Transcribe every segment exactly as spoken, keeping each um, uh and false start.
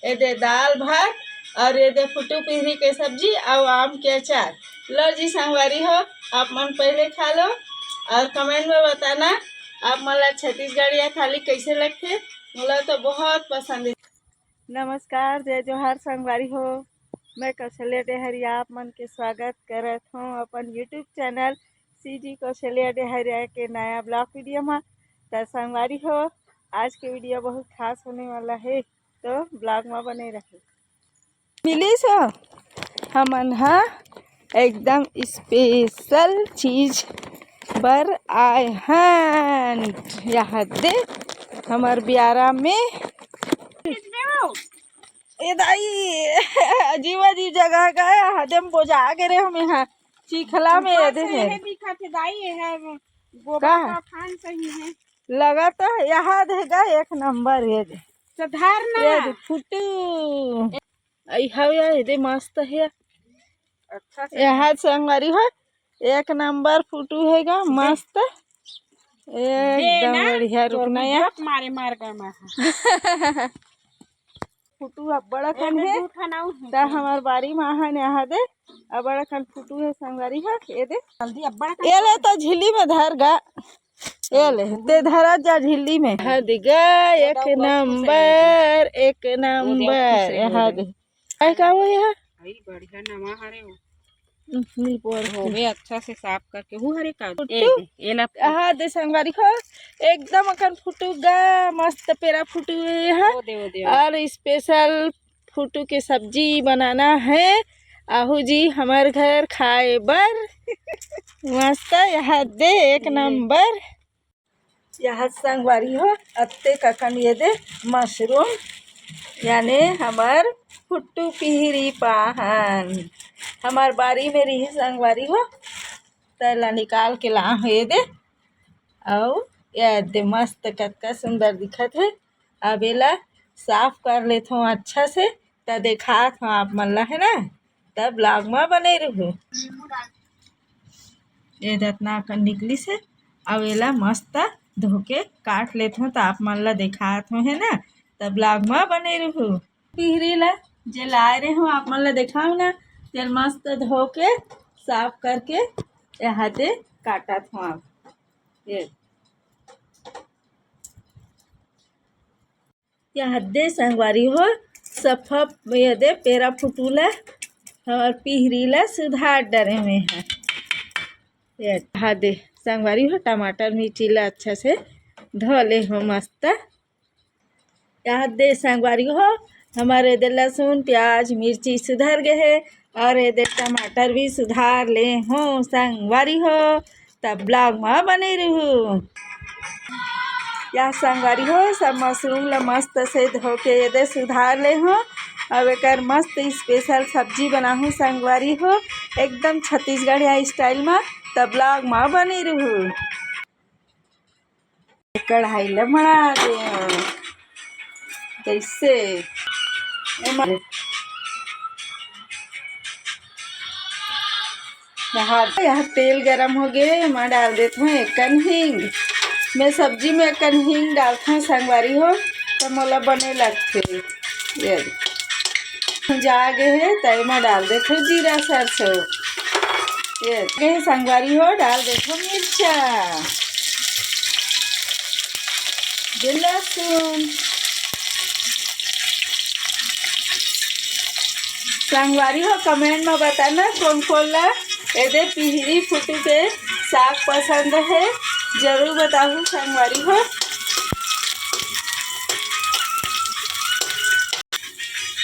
ये दे दाल भात और ये दे फुटू पिहरी के सब्जी और आम के अचार। लो जी संगवारी हो, आप मन पहले खा लो और कमेंट में बताना आप मन ला छत्तीसगढ़िया थाली कैसे लगथे। मोला तो बहुत पसंद है। नमस्कार, जय जोहार संगवारी हो, मैं कौशल्या डेहरिया आप मन के स्वागत करत हूँ अपन YouTube channel CG Kaushalya Dehariya के नया ब्लॉग वीडियो में। त संगवारी हो, आज के वीडियो बहुत खास होने वाला है, तो ब्लॉग में बने रहो। मिलिस हो, हमन ह एकदम स्पेशल चीज बर आए हन। यहाँ दे हमर बियारा में ए दाई, अजीब अजीब जगह गए, हदे में बोजा गे रे हम यहाँ चिखला में। ऊपर एदे से में ये दिखत है दाई, ये है वो गोबर का? का थान सही है। लगा तो यहाँ देगा एक नंबर ये दे। सुधार ना। ये दे फुटू। आई हव या, ये दे मस्त है। अच्छा से यहाँ संगवारी हो, एक नंबर फुटू है गा, मस्त। दे एकदम ना, बढ़िया, तोर रुकना या। मारे मार गए मैं। फुटू अब्बड़ अकन एमे है। दू ठन अउ हे। त हमर बारी म आहन यहाँ दे, अब्बड़ अकन फुटू हे संगवारी ह, ए दे। जल्दी अब्बड़ अकन ए ले तो झिल्ली में धर गा। ए ले, ते धरा जा झिल्ली में। हाँ दे गा, एक नंबर, एक नंबर। यहाँ दे। आई का हो यहाँ? आई बढ़िया नवा हरे वो। निपोर होवे अच्छा से साफ करके। हू हरे का? फुटू? ए दे, एला। हाँ दे संगवारी हो, एकदम अकन फुटू गा, मस्त पेरा फुटू है यहाँ। ओ दे, ओ दे, ओ। और स्पेशल फुटू के सब्जी बनाना है। आहू जी हमर घर खाए बर। मस्त यहाँ दे, एक नंबर। यहाँ संगवारी हो, अत्ते ककन ये दे मशरूम, यानी हमर फुट्टू पिहरी पाहन हमर बारी में रही संगवारी हो, तेला निकाल के ला हो ये दे। अउ ये दे मस्त कतका सुंदर दिखत है। अब एला साफ कर लेथों अच्छा से, त देखात हूँ आप मन ला, है ना? तब ब्लॉग में बने रहू। ये दतना अकन निकलिस हे, अउ एला मस्त धोके काट लेथों, त आप मन ला देखात हूँ, है ना? तब ब्लॉग में बने रहू। पिहरी ला जे लाए रहे हूँ, आप मन ला देखाऊँ ना, तेल मस्त धोके साफ करके यहाँ दे काटत हूँ आप। ये यहाँ दे संगवारी हो, सफा ये दे पेरा फुटू ला हमर पिहरी ला सुधार डरे में है। ये यहाँ दे संगवारी हो, टमाटर मिर्ची ला अच्छा से धो ले हो मस्त। यहाँ दे संगवारी हो, हमर एदे लहसुन, प्याज, मिर्ची सुधर गे हे और एदे टमाटर भी सुधार ले हो संगवारी हो, तब ब्लॉग में बने रहू। या संगवारी हो, सब मशरूम ला मस्त से धो के एदे सुधार ले हो। अब एकर मस्त स्पेशल सब्जी बनाहू संगवारी हो, एकदम छत्तीसगढ़िया स्टाइल में, तब ब्लॉग में बने रहू। कढ़ाई ला मड़ा दे। कैसे? एमा यहाँ, यहाँ तेल गरम हो गे, एमा डाल देत हूँ एकन हींग। मैं सब्जी में एकन हींग डालत हूँ संगवारी हो, त मोला बने लगथे। ये जा गे हे, त एमा डाल देत हूँ जीरा सरसों। ये गे हे संगवारी हो, डाल देत हूँ मिर्चा। ये लहसुन। संगवारी हो, कमेंट में बताना कौन कौन ला एदे पिहरी फुटू के साग पसंद है, जरूर बताहू संगवारी हो।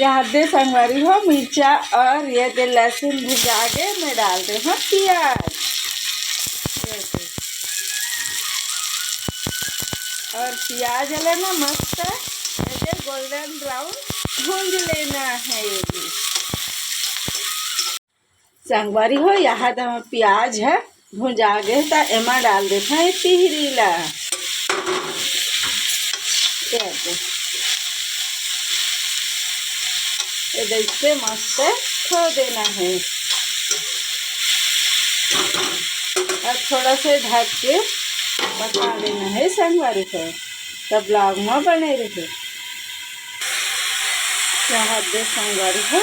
यहाँ दे संगवारी हो, मिर्चा और ये दे लहसुन भुजा के मैं डाल दे हूँ प्याज। ये दे। और प्याज वाला ना मस्त ऐसे गोल्डन ब्राउन भूंज लेना है। संगवारी हो, यहाँ दे प्याज है भुंजा गे, त एमा डाल देथन ये तिहरी ला। ये दे, ये दे, इसे मस्त खो देना है और थोड़ा से ढक के पका देना है संगवारी हो। तब ब्लॉग में बने रहो। चाहत दे संगवारी हो,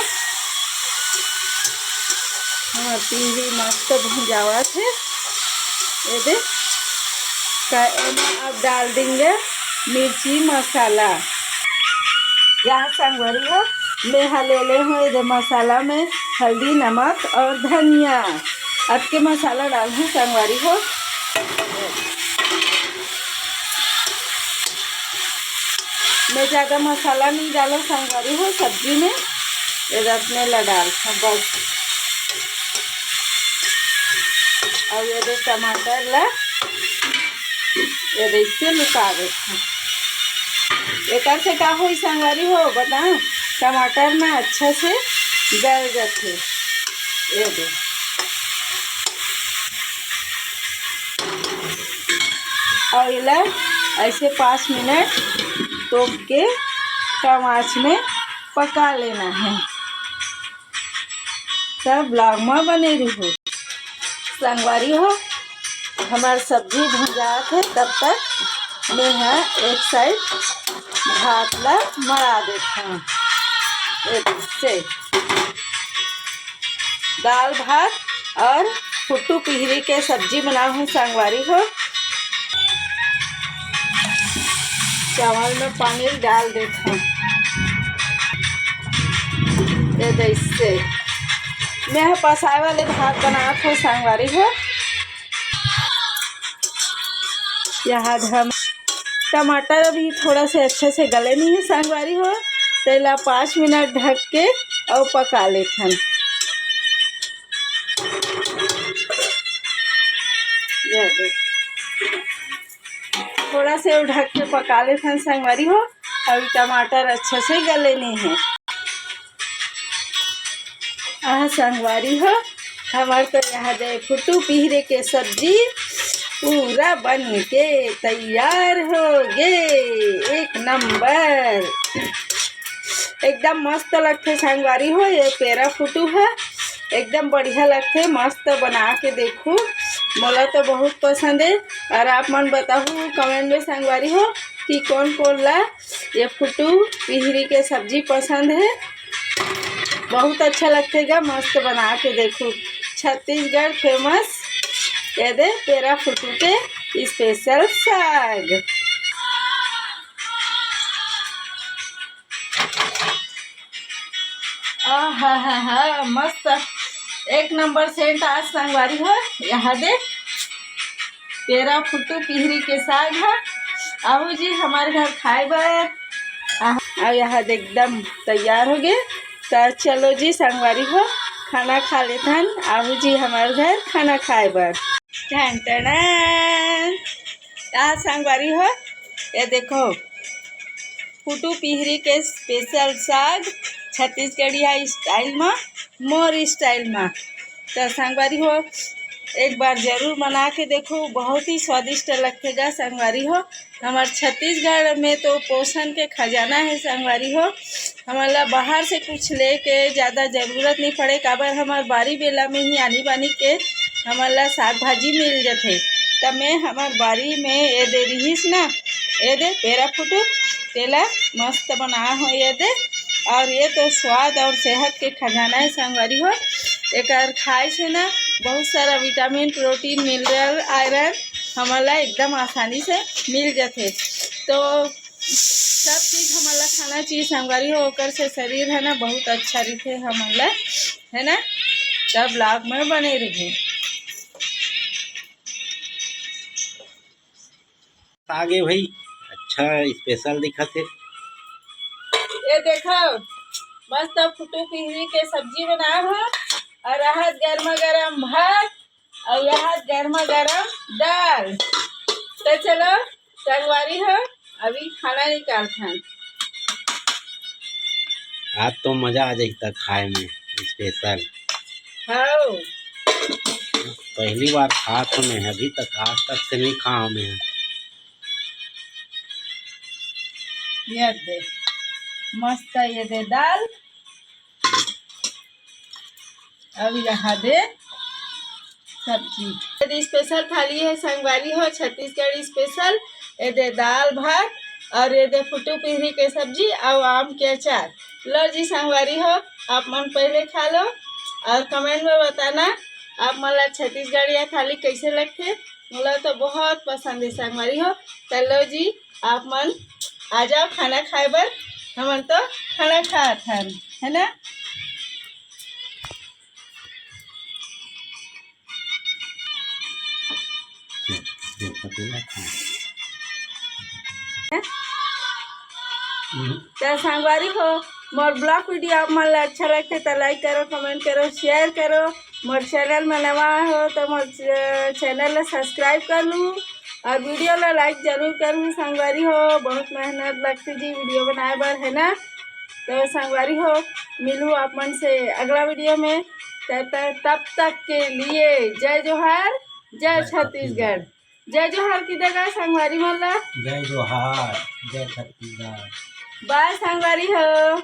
हमर पिंडी मस्त भुंजावत हे। ये दे, त एमा अब डाल देंगे मिर्ची मसाला। यहाँ संगवारी हो, मैं ह ले ले हूँ ये दे मसाला में हल्दी, नमक और धनिया। अतके मसाला डाल हूँ संगवारी हो। मैं ज्यादा मसाला नहीं डालो संगवारी हो सब्जी में, ये रस में ला डाल हूँ बस। और ये दे टमाटर ला ये दे इसे लुका देते हैं। एकर से का होई संगवारी हो बता, टमाटर ना अच्छा से गल जाथे। ये दे और इला ऐसे पाँच मिनट तोप के कम आँच में पका लेना है। तब vlog में बने रहो संगवारी हो। हमार सब्जी भुंजात है, तब तक मैं ह एक side भात ला मड़ा देत हूँ। एक से दाल भात और फुट्टू पिहरी के सब्जी बनाहूँ संगवारी हो। चावल में पानी डाल देत हूँ। ये दे इससे मैं ह पसाए वाले भात बनात हूँ संगवारी हो। यहाँ हम टमाटर अभी थोड़ा से अच्छे से गले नहीं है संगवारी हो, तेला पाँच मिनट ढक के और पका लेथन। ये दे। थोड़ा से ढक के पका लेथन संगवारी हो, अभी टमाटर अच्छा से गले नहीं है। आह संगवारी हो, हमार तो यहाँ दे फुटू पिहरे के सब्जी पूरा बन के तैयार हो गे। एक नंबर, एकदम मस्त लगथे संगवारी हो। ये पेरा फुटू है, एकदम बढ़िया लगथे, मस्त बना के देखू, मोला तो बहुत पसंद है। और आप मन बताहू comment में संगवारी हो कि कौन कौन ला ये फुटू पिहरी के सब्जी पसंद है। बहुत अच्छा लगथे गा, मस्त बना के देखू। छत्तीसगढ़ famous ये दे पेरा फुटू के special साग। आहा हा हा, मस्त, एक नंबर scent आज संगवारी हो। यहाँ दे पेरा फुटू पिहरी के साग है। आहू जी हमारे घर खाए बर। आहा, और यहाँ दे एकदम तैयार हो गए। तो चलो जी संगवारी हो, खाना खा लेथन। आहू जी हमारे घर खाना खाए बर। टन टन। यहाँ संगवारी हो, ये देखो फुटू पिहरी के special साग छत्तीसगढ़िया style मा, मोर style मा। तो संगवारी हो, एक बार जरूर बना के देखो, बहुत ही स्वादिष्ट लगथे गा संगवारी हो। हमार छत्तीसगढ़ में तो पोषण के खजाना है संगवारी हो। हमन ला बाहर से कुछ लेके ज्यादा जरूरत नहीं पड़े, काबर हमार बारी बेला में ही आनी बानी के हमन ला साग भाजी मिल जथे। त मैं हमार बारी में ये दे रिहिस ना, ये दे पेरा फुटू, तेला मस्त बना हो ये दे। और ये तो स्वाद और सेहत के खजाना है संगवारी हो। एकर खाए से ना बहुत सारा vitamin, protein, mineral, iron हमन ला एकदम आसानी से मिल जथे। तो सब चीज हमन ला खाना चाहिए संगवारी हो, ओकर से शरीर है ना बहुत अच्छा रहिथे हमन ला, है ना। सब vlog में बने रहिए। आगे भाई, अच्छा special दिखत हे। ये देखो, मस्त फुटू पिहरी के सब्जी बना हो और रहत गर्मा गर्म भात और यहाँ गर्मा गर्म दाल। तो चलो संगवारी हो, अभी खाना निकालथन। आज तो मजा आ जाई त खाए में special। हाँ। पहली बार खात हो मैं, अभी तक, आज तक से नहीं खाओ मैं। ये दे, मस्त ये दे दाल। अब यहाँ दे सब्जी। ये दे special थाली है संगवारी हो, छत्तीसगढ़ी special। ये दे दाल भात और ये दे फुटू पिहरी के सब्जी और आम के अचार। लो जी संगवारी हो, आप मन पहले खा लो और कमेंट में बताना आप मन ला छत्तीसगढ़िया थाली कैसे लगथे। मोला तो बहुत पसंद है संगवारी हो। तो लो जी, आप मन आ जाओ खाना खाए बर। हमन तो खाना खात हन, है ना? त संगवारी हो, मोर ब्लॉग वीडियो आप मन ला अच्छा लगथे त लाइक करो, कमेंट करो, शेयर करो। मोर चैनल में नवा हो तो मोर च-, चैनल ला सब्सक्राइब कर लू और वीडियो ला लाइक जरूर करू संगवारी हो। बहुत मेहनत लगथे जी वीडियो बनाए बर, है ना? तो संगवारी हो, मिलू आप मन से अगला वीडियो में। त-, त-, तब तक के लिए जय जोहार, जय जय छत्तीसगढ़। छत्तीसगढ़। जय जोहार कहि दे गा संगवारी मन ला। जय जोहार, जय छत्तीसगढ़। बाय संगवारी हो।